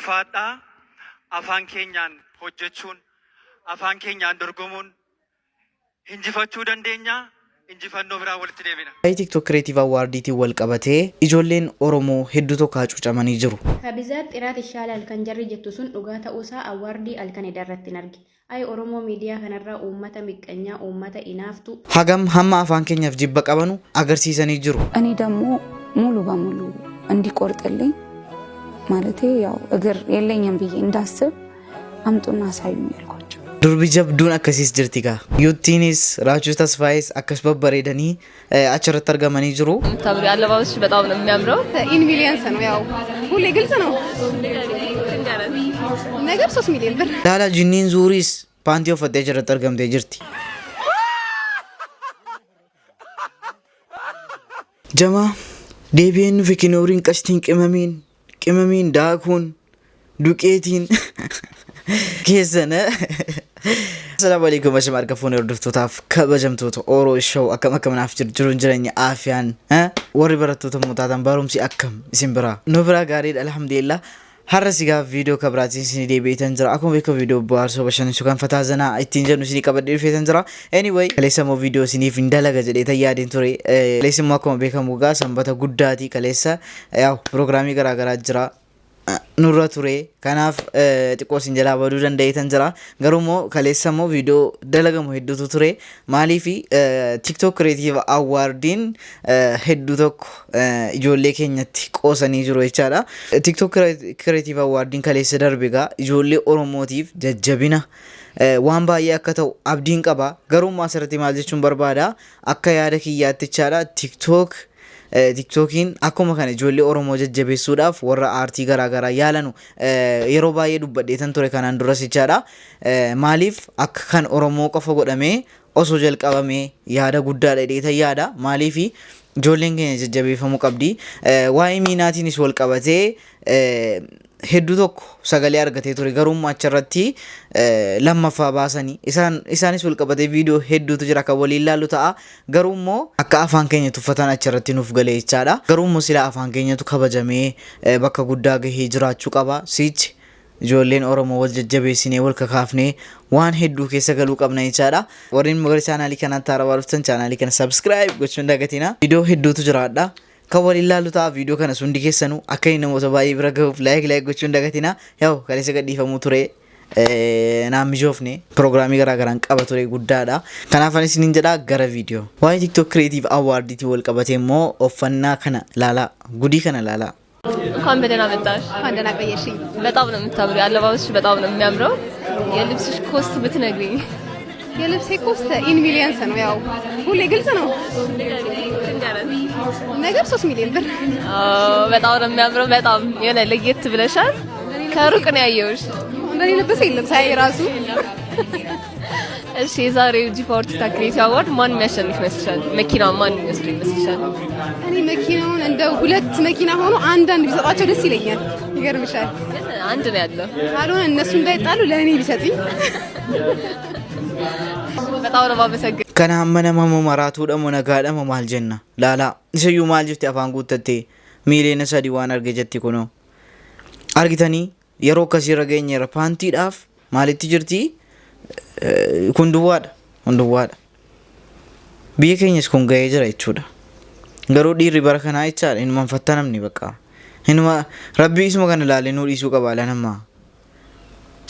Ulfaadhaa afaan keenyaan hojjechuun, afaan keenyaan dorgomuun hinjifachuu dandeenya. Injifannoo biraan walitti deebina. Waa'ee TikTok Creative Award'tiin wal qabatee ijoolleen Oromoo hedduu tokko hacuucamanii jiru. ከብዛት ጥራት ይሻላል kan jarri jettu sun dhugaa ta'uusaa awwaardii halkan edaarrattin arge. Ay Oromoo miidiyaa kanarraa uummata miqqanyaa, uummata inaaftuu. Hagam hamma afaan keenyaaf jibba qabanu agarsiisanii jiru. እኔ ደግሞ ሙሉ በሙሉ እንዲቆርጥልኝ ማለቴ ያው እግር የለኝም ብዬ እንዳስብ አምጡና አሳዩኝ አልኳቸው። Durbi jabduun akkasiis jirti gaa. Yuttiinis Raachuu Tasfaayis akkas babbareedanii achirratti argamanii jiru. የምታምሪ አለባበስሽ በጣም ነው የሚያምረው። ኢን ሚሊየንስ ነው ያው ሁሌ ግልጽ ነው ነገር 3 ሚሊዮን ብር። Laala jinniin zuuriis paantii uffattee achirratti argamtee jirti. Jamaa deebi'een nufi kinooriin qashtiin qimamiin qimamiin daakuun duqeetiin keessan. Assalaamu alaikum ashama harka fuunee hordoftootaaf kabajamtoota Oro Show, akkam akkam naaf jiru jiruun jireenya aafiyaan warri barattoota immoo taatan barumsi akkam isin biraa? Nu biraa gaariidha, alhamdulillah. Har'a sigaaf viidiyoo kabiraatiin isinii deebi'eetan jira. Akkuma beekamu viidiyoo bohaarsoo bashannansiisuu kan fataa zanaa ittiin jennu isinii qabadhee dhufeetan jira. Anyway, kaleessa immoo viidiyoo isiniif hin dalaga jedheetan yaadeen ture. Kaleessa immoo akkuma beekamu gaa sanbata guddaati. Kaleessa yaa'u piroogiraamii garaagaraa jira. Nurra ture, kanaaf xiqqoo isin jalaa baduu danda'eetan jira. Garuu immoo kaleessa immoo viidiyoo dalagamu hedduutu ture. Maaliifi TikTok Creative Awardiin hedduu tokko ijoollee keenyatti qoosanii jiru jechaadha. TikTok Creative Awardiin kaleessa darbe gaa ijoollee Oromootiif jajjabina waan baay'ee akka ta'u abdiin qaba. Garuu immoo asirratti maal jechuun barbaada, akka yaada kiyyaatti jechaadha, TikTokiin akkuma kana ijoollee Oromoo jajjabeessuudhaaf warra aartii garaagaraa yaalanu yeroo baay'ee dubbadheetan ture kanaan duras jechaadha. Maaliif akka kan Oromoo qofa godhamee osoo jalqabamee yaada guddaadha jedheetan yaada. Maaliif ijoolleen keenya jajjabeeffamuu qabdi. Waa'ee miinaatiinis wal qabatee hedduu tokko sagalee argatee ture, garuu immoo achirratti lammaffaa baasanii isaanis wal qabatee viidiyoo hedduutu jira kan waliin ilaallu ta'a. Garuu immoo akka afaan keenya tuffatan achirratti nuuf galee jechaadha. Garuu immoo silaa afaan keenyatu kabajamee bakka guddaa gahee jiraachuu qaba. Sichi ijoolleen Oromoo wal jajjabeessinee wal kakaafnee waan hedduu keessa galuu qabna jechaadha. Warreen gara chaanaalii kanaatti haarawaa dhuftan chaanaalii kana subscribe gochuun dagatina. Viidiyoo hedduutu jiraadha. Kan waliin ilaallu ta'a. Viidiyoo kana hundi keessanuu akka inni namoota baay'ee bira gahuuf like like gochuun dagatina. Yaa'u kaleessa gadhiifamuu ture. Naan mijoofne, piroogiraamii garaagaraan qaba ture guddaadha. Kanaaf ani isiniin jedha gara viidiyoo. Waa'ee TikTok Creative Awardiitiin wal qabatee immoo uffannaa kana ilaalaa, gudii kana ilaalaa. እንኳን በደህና መጣሽ። እንኳን ደህና ቆየሽኝ። በጣም ነው የምታምሪው። አለባበስሽ በጣም ነው የሚያምረው። የልብስሽ cost ብትነግሪኝ። የልብሴ cost in millions ነው ያው ሁሌ ግልጽ ነው ነገር 3 ሚሊዮን ብር። አዎ፣ በጣም ነው የሚያምረው። በጣም የሆነ ለየት ብለሻል። ከሩቅ ነው ያየሁሽ። እንደኔ ለበሰ የለም ሳይ ራሱ። እሺ፣ የዛሬው G Power TikTok Creative Award ማን የሚያሸንፍ ይመስልሻል? መኪናውን ማን የሚወስደው ይመስልሻል? እኔ መኪናውን እንደ ሁለት መኪና ሆኖ አንዳንድ ቢሰጧቸው ደስ ይለኛል። ይገርምሻል። ግን አንድ ነው ያለው። ካልሆነ እነሱ እንዳይጣሉ ለእኔ ቢሰጡኝ። በጣም ነው የማመሰግነው። Kana hamma nama maraatuudha moo nagaadha moo maal jenna? Laalaa isayyuu maal jetti? Afaan guuttattee 3 miiliyoona waan arge jetti kunoo. Argitanii, yeroo akkasiirra geenyeerra. Paantiidhaaf maalitti jirti? Kun duwwaadha. Kun duwwaadha. Biyya keenyas kun gahee jira jechuudha. Garuu dhiirri bara kanaa jechaadha inuma fattanamni bakka. Inuma rabbii isuma kana ilaalee nuu dhiisuu qaba lanammaa.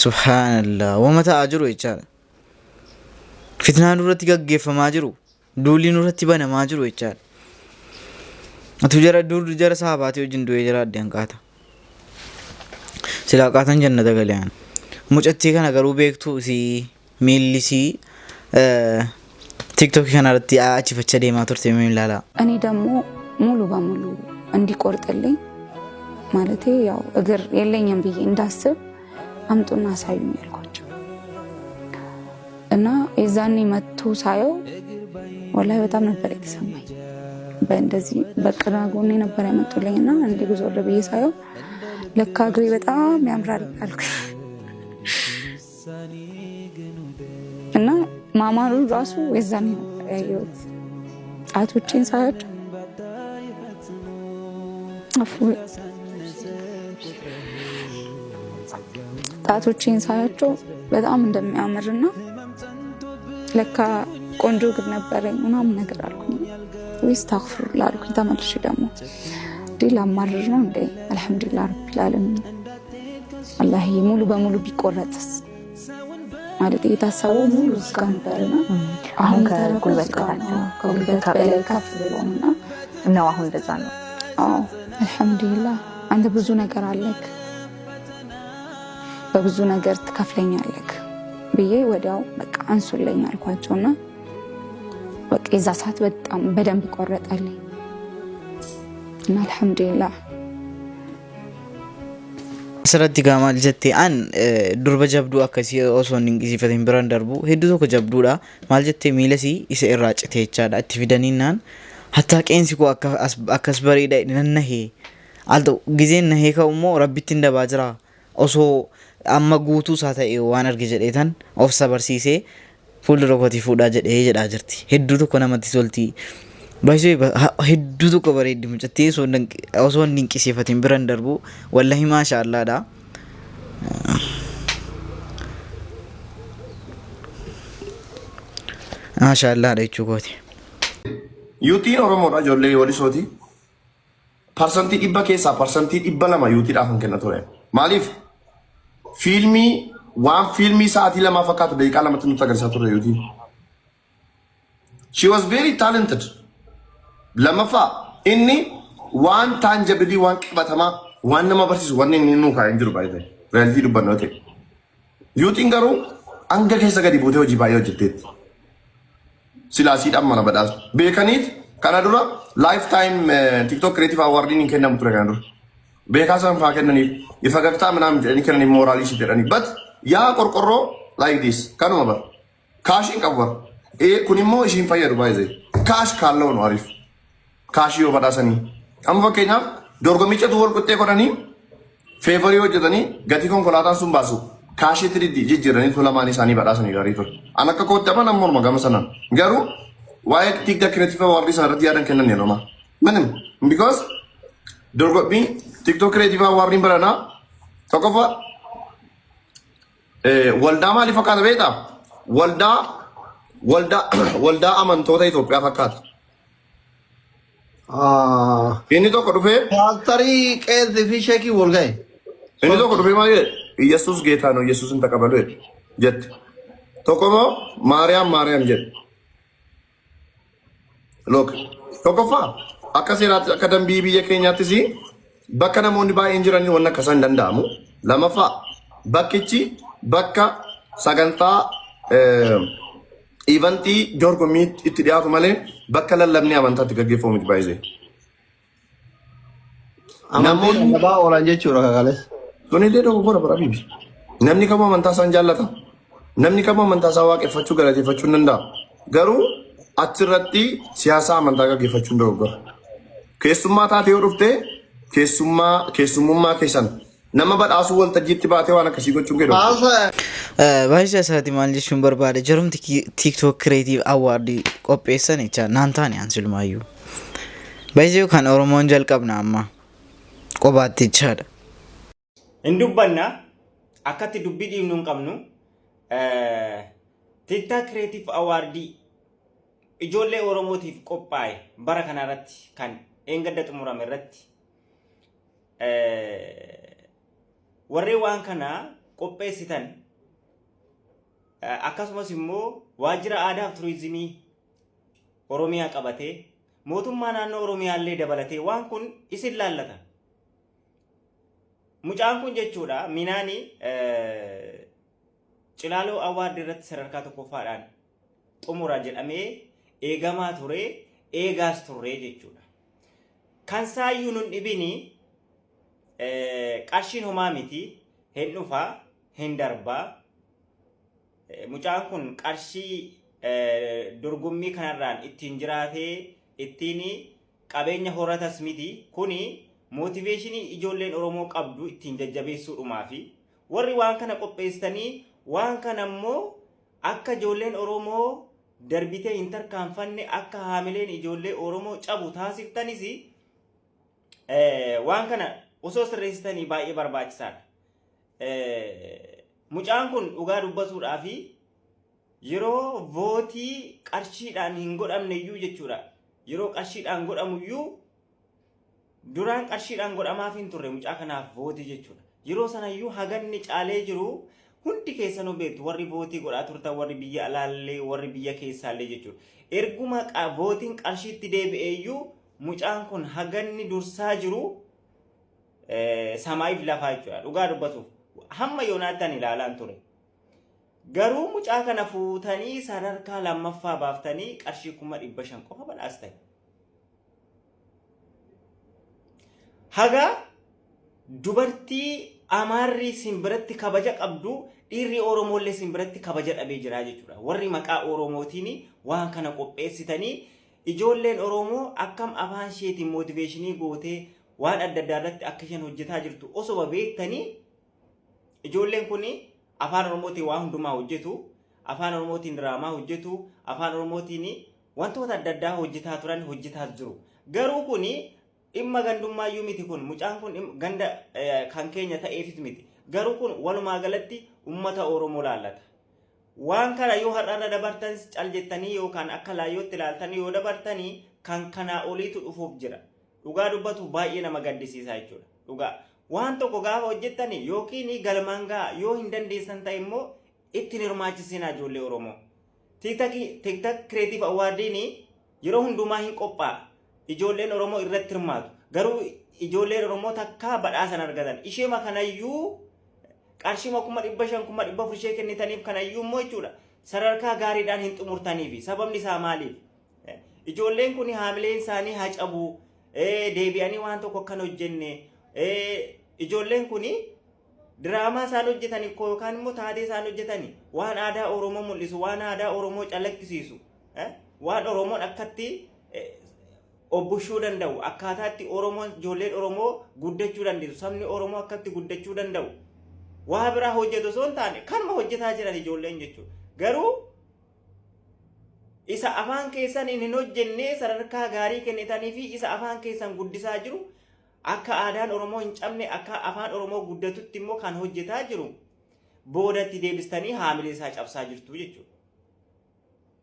Subhaanallah, wama ta'aa jiru jechaadha. Fitnaan nurratti gaggeeffamaa jiru. Duulli nurratti banamaa jiru jechaadha. Atu jara dur jara sahabaatii wajjin du'ee jira addeen qaata. Silaa qaatan jannata galee. Mucattii kana garuu beektu isii miilli isii TikTokii kanarratti achifacha deemaa turte mee ilaalaa. እኔ ደግሞ ሙሉ በሙሉ እንዲቆርጥልኝ ማለቴ ያው እግር የለኝም ብዬ እንዳስብ አምጡና አሳዩኝ አልኳቸው። እና የዛኔ መጥቶ ሳየው ወላሂ በጣም ነበር የተሰማኝ። በእንደዚህ በቅራ ጎኔ ነበር ያመጡልኝ እና እንዲህ ዞር ብዬ ሳየው ለካ እግሬ በጣም ያምራል አልኩኝ። እና ማማሩ ራሱ የዛኔ ነበር ያየሁት። ጣቶቼን ሳያቸው አፉ። ጣቶቼን ሳያቸው በጣም እንደሚያምርና ለካ ቆንጆ እግር ነበረኝ ምናምን ነገር አልኩኝ። ወይ አስተግፊሩላህ አልኩኝ። ተመልሼ ደግሞ እንዴ ላማርር ነው እንዴ? አልሐምዱሊላህ ረቢል ዓለሚን፣ አላህ ሙሉ በሙሉ ቢቆረጥስ ማለት የታሰበው ሙሉ እዚህ ጋር ነበርና አሁን የተረፈው ከጉልበት እዚህ ጋር በታች ነው። ከጉልበት በላይ ከፍ ብሎ እና ነው። አሁን እንደዛ ነው። አዎ አልሐምዱሊላህ። አንተ ብዙ ነገር አለክ፣ በብዙ ነገር ትከፍለኛለክ ብዬ ወዲያው በቃ አንሱልኝ አልኳቸውና በቃ የዛ ሰዓት በጣም በደንብ ቆረጠልኝ እና አልሐምዱሊላህ። Asirratti gaa maal jette? An durba jabduu akkasii osoo hin dinqisiifatin biran darbu. Hedduu tokko jabduudha. Maal jette? Miilasii isa irraa cite jechaadha. Itti fidaniinnaan hattaa qeensi koo akkas bareeda nan nahee al ta'u gizeen nahee ka'u immoo rabbitti hin dabaa jira, osoo amma guutuu isaa ta'e waan arge jedheetan of sabarsiisee fuuldura kootii fuudhaa jedhee jedhaa jirti. Hedduu tokko namatti tolti. Baay'isee hedduu tokko bareeddi mucattii, osoo hin dinqisiifatin biran darbu, wallahi maasha allaadha. Maasha allaadha jechuu kooti. Yuutiin Oromoodha, ijoollee walisooti. 100% keessaa 200% yuutiidhaaf kan kenna ture. Maaliif? Fiilmii waan fiilmii sa'aatii 2 fakkaatu daqiiqaa 2tti nutti agarsiisaa ture yuutiin. She was very talented. Lammaffaa, inni waan tangible, waan qabatamaa, waan nama barsiisu wanni inni nuu kaa'ee hin jiru baay'ee. Reality dubbannoo ta'e. Yuutiin garuu hanga keessa gadi buutee hojii baay'ee hojjetteetti. Silaasiidhaan mana badhaasa. Beekaniit kana dura lifetime TikTok Creative Award hin kennamu ture kana dura. Beekaa san faa kennaniif ifa gagtaa ምናምን jedhanii kennaniif, mooraalii ishee jedhanii. But yaa qorqorroo like this kanuma bara. Kaashiin qabu bara. Kun immoo ishiin fayyadu baay'ee. Cash ካለው ነው አሪፍ. Kaashii yoo badhaasanii. Amma fakkeenyaaf dorgommichatu wal qixxee godhanii favorii hojjetanii gatii konkolaataan sun baasu kaashiitti jijjiiranii lamaan isaanii badhaasanii gaarii ture. An akka kootti amma nama morma gama sanaan. Garuu waa'ee TikTok Creative Award sana irratti yaadan kennan yeroo ምንም because dorgommii TikTok Creative Award baranaa tokkoffaa waldaa maalii fakkaata beektaa? Waldaa amantoota Itoophiyaa fakkaata. Inni tokko dhufee Paastarii, qeesii fi sheekii wal ga'e. Inni tokko dhufee maal jedhe? "ኢየሱስ ጌታ ነው፣ ኢየሱስን ተቀበሉ" jedhe jette. Tokko immoo "Maariyaam, Maariyaam" jedhe. Look, tokkoffaa akka seeraatti, akka dambii biyya keenyaattis bakka namoonni baay'een jiran wanni akkasii hin danda'amu. Lamaffaa, bakkichi bakka sagantaa eventii dorgommii itti dhiyaatu malee bakka lallabni amantaa itti gaggeeffamu miti baay'ee. Amantii lallabaa oolan jechuudha kakales. Sunillee dogoggora bara bibi. Namni kamuu amantaa isaan jaallata. Namni kamuu amantaa isaa waaqeffachuu, galateeffachuu hin danda'a. Garuu achirratti siyaasa amantaa gaggeeffachuun dogoggora. Keessummaa taatee yoo dhufte keessummaa keessummummaa keessan nama badhaasuu waltajjiitti baatee waan akkasii gochuun kee dogoggora. Haasa Baay'ee asirratti maal jechuun barbaade? Jarumti TikTok Creative Award qopheessan jecha naan taane an silmaayyuu. Baay'ee kan Oromoon jalqabna amma qobaatti jechaadha. Hin dubbanna, akkatti dubbii dhiibnu hin qabnu. TikTok Creative Award ijoollee Oromootiif qophaa'e bara kana irratti kan eengadda xumurame irratti warreen waan kana qopheessitan, akkasumas immoo waajjira aadaa fi turizimii Oromiyaa qabatee mootummaa naannoo Oromiyaa illee dabalatee waan kun isin laallata. Mucaan kun jechuudha Minaani Cilaaloo Award irratti sadarkaa tokkoffaadhaan xumura jedhamee eegamaa ture, eegaas turre jechuudha. Kan saayyuu nun dhibini qarshiin homaa miti, hin dhufaa hin darbaa. Mucaan kun qarshii dorgommii kanarraan ittiin jiraatee ittiin qabeenya horatas miti. Kuni motivationii ijoolleen Oromoo qabdu ittiin jajjabeessuudhumaa fi warri waan kana qopheessanii waan kana immoo akka ijoolleen Oromoo darbitee hin tarkaanfanne, akka haamileen ijoollee Oromoo cabu taasiftanis waan kana osoo sirreessitanii baay'ee barbaachisaadha. Mucaan kun dhugaa dubbatuudhaa fi yeroo vootii qarshiidhaan hin godhamne iyyuu jechuudha. Yeroo qarshiidhaan godhamu iyyuu duraan qarshiidhaan godhamaaf hin turre mucaa kanaaf vootii jechuudha. Yeroo sanayyuu haganni caalee jiru hundi keessanuu beektu warri vootii godhaa turtan warri biyya alaallee warri biyya keessaallee jechuudha. Erguma vootiin qarshiitti deebi'e iyyuu mucaan kun haganni dursaa jiru samaayiif lafaa jechuudha. Dhugaa dubbatuuf hamma yoonaatti ani ilaalaan ture. Garuu mucaa kana fuutanii sadarkaa lammaffaa baaftanii qarshii 500,000 qofa badhaastan. Haga dubartii Amaarri isin biratti kabaja qabdu dhiirri Oromoollee isin biratti kabaja dhabee jira jechuudha. Warri maqaa Oromootiin waan kana qopheessitanii ijoolleen Oromoo akkam afaan isheetiin mootiveeshinii gootee waan adda addaa irratti akka isheen hojjetaa jirtu osoma beektanii ijoolleen kun afaan Oromootiin waa hundumaa hojjetu, afaan Oromootiin diraamaa hojjetu, afaan Oromootiin wantoota adda addaa hojjetaa turan hojjetaas jiru. Garuu kun dhimma gandummaayyuu miti kun mucaan kun ganda kan keenya ta'eefis miti. Garuu kun walumaa galatti uummata Oromoo laallata. Waan kana yoo har'arra dabartanis cal jettanii yookaan akka laayyootti ilaaltanii yoo dabartanii kan kanaa oliitu dhufuuf jira. Dhugaa dubbatu baay'ee nama gaddisiisa jechuudha. Dhugaa. Waan tokko gaafa hojjettani yookiin galmaan ga'a yoo hin dandeessan ta'e immoo itti hin hirmaachisinaa ijoollee Oromoo. TikTok Creative Awardiin yeroo hundumaa hin qophaa'a. Ijoolleen Oromoo irratti hirmaatu. Garuu ijoolleen Oromoo takkaa badhaasa hin argatan. Isheema kanayyuu qarshiima 500,000 400,000 ishee kennitaniif kanayyuu immoo jechuudha. Sadarkaa gaariidhaan hin xumurtaniifi. Sababni isaa maaliif? Ijoolleen kun haamileen isaanii haa cabu. Deebi'anii waan tokko akkan hojjenne. Ijoolleen kun diraamaa isaan hojjetan yookaan immoo taatee isaan hojjetan waan aadaa Oromoo mul'isu, waan aadaa Oromoo calaqqisiisu, waan Oromoon akkatti obbushuu danda'u, akkaataa itti Oromoon ijoolleen Oromoo guddachuu dandeessu, sabni Oromoo akkatti guddachuu danda'u. Waa biraa hojjetu osoo hin taane kanuma hojjetaa jiran ijoolleen jechuudha. Garuu isa afaan keessan hin hojjennee sadarkaa gaarii kennitanii fi isa afaan keessan guddisaa jiru akka aadaan Oromoo hin cabne akka afaan Oromoo guddatutti immoo kan hojjetaa jiru boodatti deebistanii haamilee isaa cabsaa jirtu jechuudha.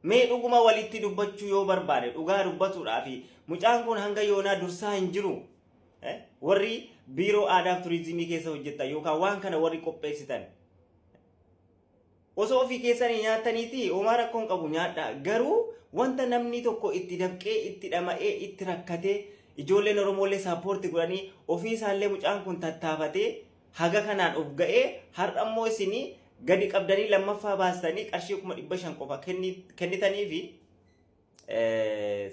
Mee dhuguma walitti dubbachuu yoo barbaade dhugaa dubbatuudhaa fi mucaan kun hanga yoonaa dursaa hin jiru. Warri biiroo aadaa fi turizimii keessa hojjettan yookaan waan kana warri qopheessitan Osoo ofii keessanii nyaattaniiti homaa rakkoo hin qabu nyaadhaa. Garuu wanta namni tokko itti dafqee, itti dhama'ee, itti rakkatee ijoolleen Oromoollee saappoorti godhanii ofii isaallee mucaan kun tattaafatee haga kanaan of ga'ee har'a immoo isinii gadi qabdanii lammaffaa baastanii qarshii 500,000 qofa kennitaniifi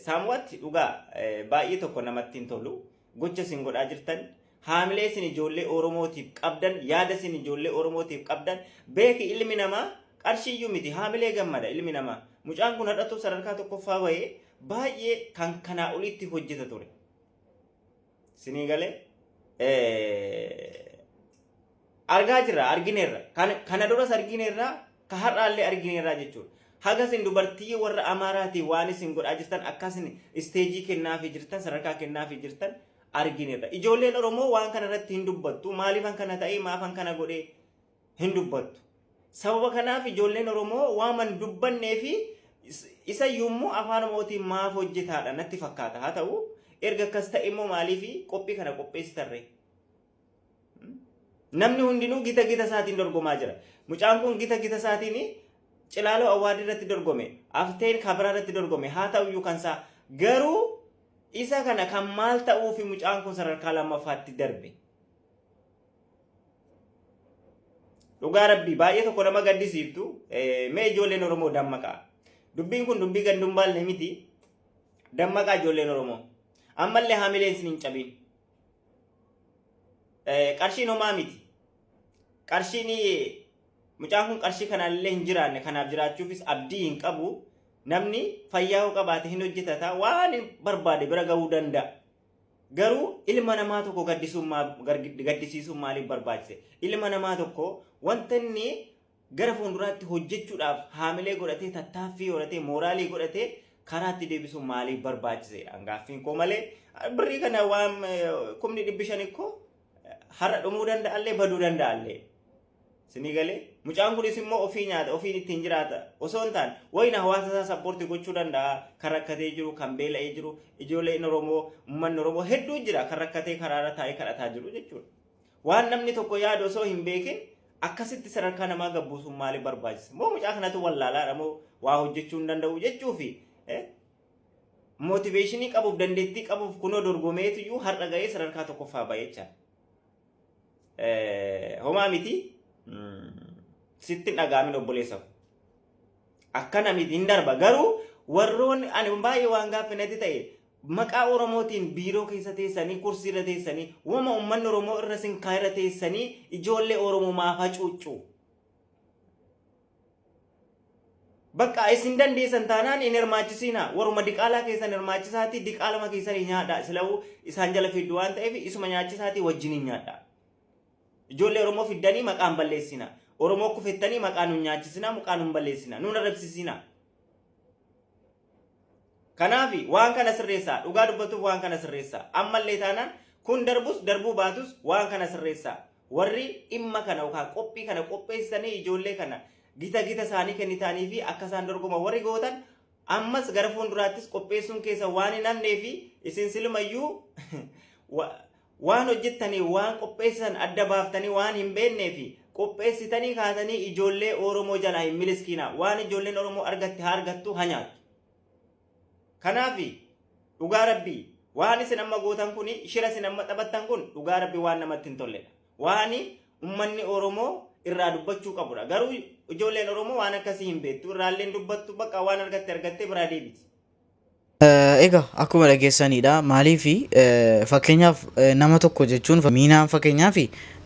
Saamu'aatti dhugaa baay'ee tokko namatti hin tolu. Gocha isin godhaa jirtan, haamilee isin ijoollee Oromootiif qabdan, yaada isin ijoollee Oromootiif qabdan, beeki ilmi namaa qarshii iyyuu miti haamilee gammada ilmi namaa. Mucaan kun har'atu sadarkaa tokkoffaa bahee baay'ee kan kanaa olitti hojjeta ture. Sinii galee argaa jirra argineerra kana duras argineerra ka har'aallee argineerra jechuudha. Haga isin dubartii warra Amaaraatiin waan isin godhaa jirtan akka isin isteejii kennaafii jirtan sadarkaa kennaafii jirtan argineerra. Ijoolleen Oromoo waan kana irratti hin dubbattu maaliifan kana ta'ee maafan kana godhee hin dubbattu. Sababa kanaaf ijoolleen Oromoo waaman dubbannee fi isa iyyuu afaan Oromootiin maaf hojjetaadha natti fakkaata. Haa ta'u erga akkas ta'e immoo maaliif qophii kana qopheessitarree? Namni hundinuu gita gita isaatiin dorgomaa jira. Mucaan kun gita gita isaatiin Cilaaloo Awwaadii irratti dorgome, Afteen Kabiraa irratti dorgome, haa ta'u iyyuu kan isaa. Garuu isa kana kan maal ta'uufi mucaan kun sadarkaa lammaffaatti darbe. Dhugaa rabbii baay'ee tokko nama gaddisiiftu mee ijoolleen Oromoo dammaqaa. Dubbiin kun dubbii gandumbaallee miti. Dammaqaa ijoolleen Oromoo. Ammallee haamileen isin hin cabiin. Qarshiin homaa miti. Qarshiin mucaan kun qarshii kanaan illee hin jiraanne kanaaf jiraachuufis abdii hin qabu. Namni fayyaa yoo qabaate hin hojjetata waan barbaade bira gahuu danda'a. Garuu ilma namaa tokko gaddisiisuun maaliif barbaachise? Ilma namaa tokko wanta inni gara fuulduraatti hojjechuudhaaf haamilee godhatee tattaaffii godhatee mooraalii godhatee karaatti deebisuun maaliif barbaachise? Gaaffiin koo malee birrii kana waan 500,000 ikkoo har'a dhumuu danda'allee baduu danda'allee. Sinii galee mucaan kunis immoo ofii nyaata, ofiin ittiin jiraata osoo hin taane, wayina hawaasa isaa support gochuu danda'a. Kan rakkatee jiru, kan beela'ee jiru, ijoolleen Oromoo, uummanni Oromoo hedduu jira kan rakkatee karaarra taa'ee kadhataa jiru jechuudha. Waan namni tokko yaadu osoo hin beekin akkasitti sadarkaa namaa gabbuusuun maaliif barbaachisa? Moo mucaa kanatu wallaalaadha moo waa hojjechuu hin danda'u jechuufi motivation qabuuf, dandeettii qabuuf kunoo dorgomeetuyyuu har'a ga'ee sadarkaa tokkoffaa ba'ee jecha. Homaa miti, sitti hin dhaga'amin obboleessa ko. Akkana miti, hin darba. Garuu warroonni ani baay'ee waan gaaffinatti ta'e, maqaa Oromootiin biiroo keessa teessanii, kursii irra teessanii, wama uummanni Oromoo irra sin irra teessanii ijoollee Oromoo maaf hacuuccu? Bakka isin dandeessan taanaan hin hirmaachisiina. Waruma diqaalaa keessan hirmaachisaatii diqaalama keessanii nyaadha. Silawuu isaan jala fiddu waan ta'eef isuma nyaachisaatii wajjin hin nyaadha. Ijoollee Oromoo fiddanii maqaan balleessina. Oromoo kufettanii maqaa nun nyaachisina, maqaa nun balleessina, nun arrabsisina. Kanaaf waan kana sirreessaa. Dhugaa dubbatuuf waan kana sirreessaa. Ammallee taanaan kun darbus darbuu baatus waan kana sirreessaa. Warri dhimma kana yookaan qophii kana qopheessanii ijoollee kana gita gita isaanii kennitaanii fi akka isaan dorgoman warri gootan, ammas gara fuulduraattis qopheessuun keessa waan hin hafnee fi isin silumayyuu waan hojjettanii waan qopheessitan adda baaftanii waan hin beeknee fi qopheessitanii kaatanii ijoollee Oromoo jalaa hin miliskiina. Waan ijoolleen Oromoo argatte haa argattu, haa nyaattu. Kanaaf dhugaa rabbii waan isin amma gootan kun, shira isin amma taphattan kun, dhugaa rabbii waan namatti hin tolledha. Waan ummanni Oromoo irraa dubbachuu qabudha. Garuu ijoolleen Oromoo waan akkasii hin beektu. Irraallee dubbattu, bakka waan argatte argattee biraa deebiti. Egaa akkuma dhageessanidha. Maaliif fakkeenyaaf nama tokko jechuun miinaan fakkeenyaaf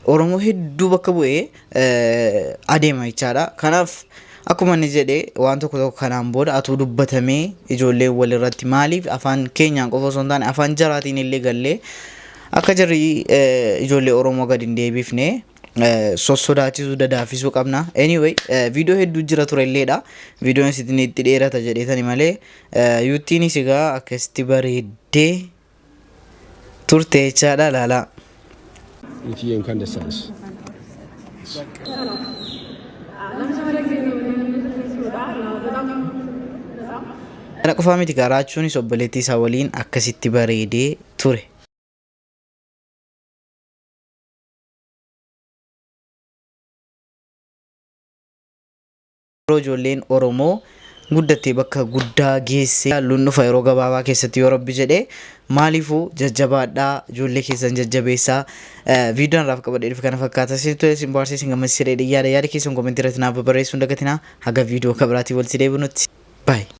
Oromoo hedduu bakka bu'ee adeema jechaadha. Kanaaf akkuma inni jedhe, waan tokko tokko kanaan booda atuu dubbatamee ijoolleen walirratti maaliif afaan keenyaan qofa osoo hin taane afaan jaraatiin illee gallee akka jarri ijoollee Oromoo gadi hin deebifne sossodaachisuu dadaafisuu qabna. Anyway, viidiyoo hedduu jira ture illeedha. Viidiyoon isin itti dheerata jedheetani malee yuuttiinis egaa akkasitti bareeddee turte jechaadha, laalaa. Yuutiyye እንኳን ደስ አለሽ። ለመጀመሪያ ጊዜ ነው ስወጣ በጣም በጣም Kana qofaa miti, garaachuunis obboleettii isaa waliin akkasitti bareedee ture. Yeroo ijoolleen Oromoo guddattee bakka guddaa geessee halluun dhufa yeroo gabaabaa keessatti yoo rabbi jedhee. Maaliifuu jajjabaadhaa, ijoollee keessan jajjabeessaa. Viidiyoon irraaf qabadhee dhufe kana fakkaata. Isin tole, isin bohaarsee, isin gammachiisee yaada keessan comment irratti naaf barreessuu hin dagatinaa. Haga viidiyoo kabiraatiin walitti deebinutti. Bye.